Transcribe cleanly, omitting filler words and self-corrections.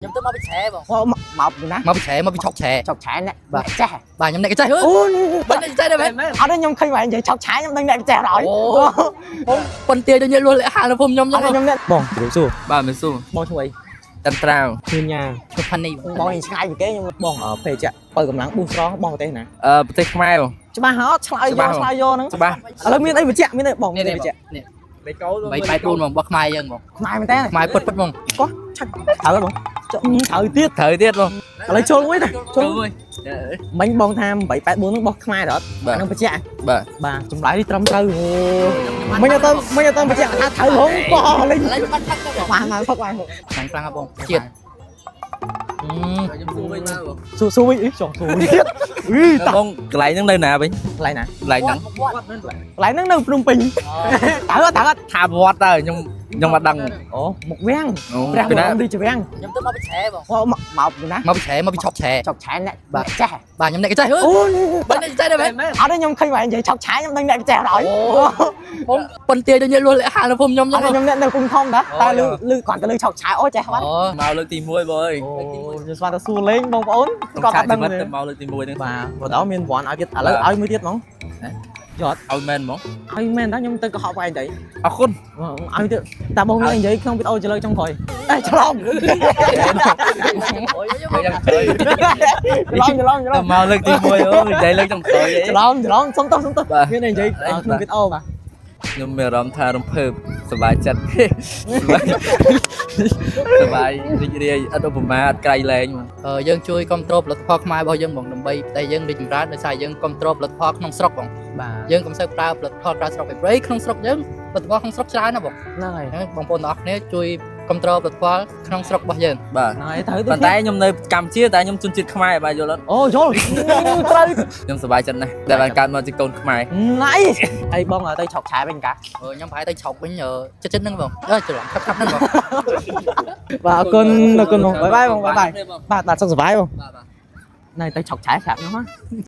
ខ្ញុំទៅមកពីឆែបង មកមកពីណា មកពីឆែមកពីឆុកឆែ ឆុកឆែអ្នកអ្នកចេះ បាទខ្ញុំអ្នកចេះអឺ អូ បាទអ្នកចេះដែរមែន អត់ទេខ្ញុំឃើញមកនិយាយឆុកឆែខ្ញុំដឹងអ្នកចេះហើយ អូបងប៉ុនទាដូចញលួសលហានៅភូមិខ្ញុំ អត់ទេខ្ញុំអ្នកបងជម្រាបសួរ បាទមិនស៊ូ បងជួយ តាន់ត្រាវ ជឿញ៉ា ឈប់ផានី បងឯងឆ្ងាយពីគេខ្ញុំបងភេជ្ជៈបើកម្លាំងប៊ូស្រស់បងប្រទេសណា ប្រទេសខ្មែរបង ច្បាស់ហ៎ឆ្លើយយកឆ្លើយយកហ្នឹង ច្បាស់ ឥឡូវមានអីបញ្ជាក់មានអីបងមានអីបញ្ជាក់ នេះ លេខកូ 3 8 4បងរបស់ខ្មែរយើងបង ខ្មែរមែនតើ ខ្មែរពិតពិតបង កោះឆាច់ត្រូវបងចុះត្រូវទៀត ត្រូវទៀតបង ឥឡូវចូលមួយទៅចូល មួយ មិញបងថា884ហ្នឹងរបស់ខ្មែរអត់ បាទ ហ្នឹងបញ្ជាក់ បាទ បាទចម្លើយនេះត្រឹមត្រូវអូមិញអត់ទៅមិញអត់ទៅបញ្ជាក់ថាត្រូវហងបោះលេង ឥឡូវបាត់ផឹកទៅបង បានមកផឹកបាន ខ្លាំងខ្លាំងហ៎បងជាតិ ខ្ញុំសួរវិញមកបង ស៊ូស៊ូវិញអីចង់ស៊ូទៀតអីតោះ បងកន្លែងហ្នឹងនៅណាវិញ កន្លែងណា កន្លែងហ្នឹង កន្លែងហ្នឹងនៅភ្នំពេញត្រូវអត់ត្រូវអត់ ថាវត្តតើខ្ញុំខ្ញុំអត់ដឹង អូមុខវាំង អូ ព្រះ ពីណា បរមរាជវាំង ខ្ញុំទៅមកពីឆែបង មកមកពីណា មកពីឆែមកពីឆុកឆែ ឆុកឆែអ្នកបាទចេះ បាទខ្ញុំអ្នកចេះអឺ អូ បាទអ្នកចេះដែរមែន អត់ទេខ្ញុំឃើញមកនិយាយឆុកឆែខ្ញុំដឹងអ្នកចេះហើយ អូបងប៉ុនទាដូចញលួសលហានៅភូមិខ្ញុំ អត់ទេខ្ញុំអ្នកនៅគុំធំតាតែលឺលឺគាត់ទៅលឺឆុកឆែអូចេះបាត់ អូ មកលើកទី1បងអើយ អូខ្ញុំស្មានតែសួរលេងបងប្អូនគាត់អត់ដឹងទេ ទៅមកលើកទី1ហ្នឹង បាទបើដល់មានវ៉ាន់ឲ្យទៀតឥឡូវឲ្យមួយទៀតហ្មងយក ឲ្យមែនហ្មង ឲ្យមែនតើខ្ញុំទៅកុហកបងឯងទៅ អរគុណ ឲ្យទៀតតាបងមាននិយាយក្នុងវីដេអូចលើចុងក្រោយអេច្រឡំ អូយ យ៉ាងក្រោយ ច្រឡំច្រឡំច្រឡំ ទៅមកលើកទី1អូនិយាយលើកចុងក្រោយ ច្រឡំច្រឡំសុំទោសសុំទោសមាននិយាយក្នុងវីដេអូបាទ ខ្ញុំមានអារម្មណ៍ថារំភើបសប្បាយចិត្តសប្បាយរីករាយឥតឧបមាអត់ក្រៃលែងហ្មង យើងជួយគ្រប់គ្រងផលិតផលខ្មែររបស់យើងបងដើម្បីប្រទេសយើងរីកចម្រើនដោយសារយើងគ្រប់គ្រងផលិតផលក្នុងស្រុកបង បាទ យើងកុំសូវប្រើផលិតផលក្រៅស្រុកពេកព្រៃក្នុងស្រុកយើងផលិតផលក្នុងស្រុកច្រើនណាស់បង ហ្នឹងហើយ ហ្នឹងបងប្អូនទាំងអស់គ្នាជួយគ្រប់គ្រងផលិតផលក្នុងស្រុករបស់យើង បាទ ហ្នឹងហើយត្រូវ ប៉ុន្តែខ្ញុំនៅកម្ពុជាតែខ្ញុំជនជាតិខ្មែរបាទយល់អត់ អូយល់ត្រូវ ខ្ញុំសប្បាយចិត្តណាស់ដែលបានកើតមកជាកូនខ្មែរ ណៃហើយបងទៅឆុកឆែវិញកា ខ្ញុំប្រហែលទៅឆុកវិញចិត្តចិត្តហ្នឹងបងអើច្រឡំខាប់ខាប់ហ្នឹងបង បាទអរគុណអរគុណបង bye bye បង bye bye បាទបាទសុខសប្បាយបង បាទបាទ ណៃទៅឆុកឆែស្រាប់ខ្ញុំហ៎